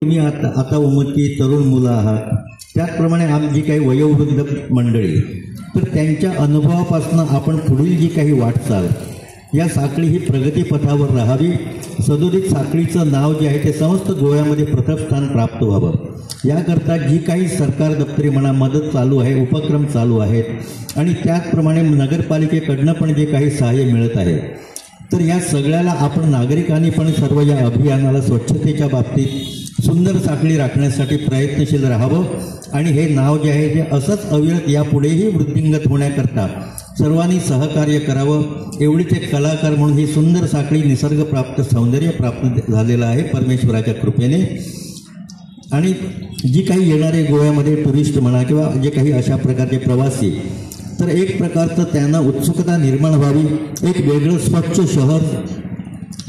तुम्ही आता आता उमती तरुण मुलं आहात, त्याचप्रमाणे आम जी काही वयोवृद्ध मंडळी, तर त्यांच्या अनुभवापासून आपण पुढील जी काही वाटचाल या साखळी ही प्रगतीपथावर राहावी, सदोदित साखळीचं नाव जे आहे ते समस्त गोव्यामध्ये प्रथम स्थान प्राप्त व्हावं, याकरता जी काही सरकार दप्तरी म्हणा मदत चालू आहे, उपक्रम चालू आहेत आणि त्याचप्रमाणे नगरपालिकेकडनं पण जे काही सहाय्य मिळत आहे, तर या सगळ्याला आपण नागरिकांनी पण सर्व या अभियानाला स्वच्छतेच्या बाबतीत सुंदर साखळी राखण्यासाठी प्रयत्नशील राहावं आणि हे नाव जे आहे ते असंच अविरत यापुढेही वृद्धिंगत होण्याकरता सर्वांनी सहकार्य करावं. एवढीच एक कलाकार म्हणून ही सुंदर साखळी निसर्गप्राप्त सौंदर्य प्राप्त झालेलं आहे परमेश्वराच्या कृपेने. आणि जी काही येणारे गोव्यामध्ये टुरिस्ट म्हणा किंवा जे काही अशा प्रकारचे प्रवासी, तर एक प्रकारचं त्यांना उत्सुकता निर्माण व्हावी, एक वेगळं स्वच्छ शहर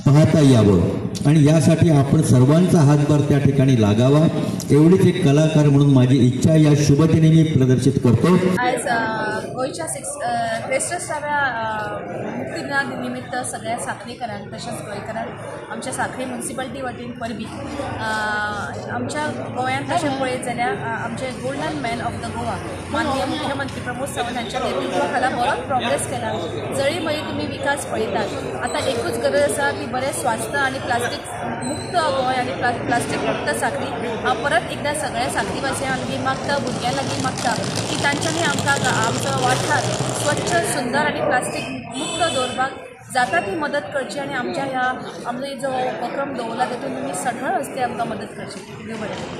पाहता यावं आणि यासाठी आपण सर्वांचा हातभार त्या ठिकाणी लागावा, एवढीच एक कलाकार म्हणून माझी इच्छा या शुभदिनी मी प्रदर्शित करतो. आयज गोंयच्या 63व्या मुक्ती दिना निमित्त सगळ्या साखळीकरांक तशेंच गोंयकारांक आमच्या साखळी म्युनिसिपालिटी वतीन परबी. आमच्या गोंयांत तशें पळयत जाल्यार आमचे golden man of the Goa माननीय मुख्यमंत्री प्रमोद सावंत हांच्या नेतृत्वा खाला बरोच प्रोग्रेस केला. जरी मागीर तुमी विकास पळयतात, आतां एकूच गरज आसा की बरें स्वास्थ्य आनी प्लास्टीक मुक्त गोंय आनी प्लास्टीक मुक्त साखळी. हांव परत एकदां सगळ्या साखळीवासियां लागीं मागता, भुरग्यां लागीं मागता की तांच्यांनी आमकां आमचो वाठार स्वच्छ, सुंदर आनी प्लास्टीक मुक्त दवरपाक जाता ती मदत करची आनी आमच्या ह्या आमचो जो उपक्रम दवरला तातूंत तुमी सढळ हस्ते आमकां मदत करची. देव बरें.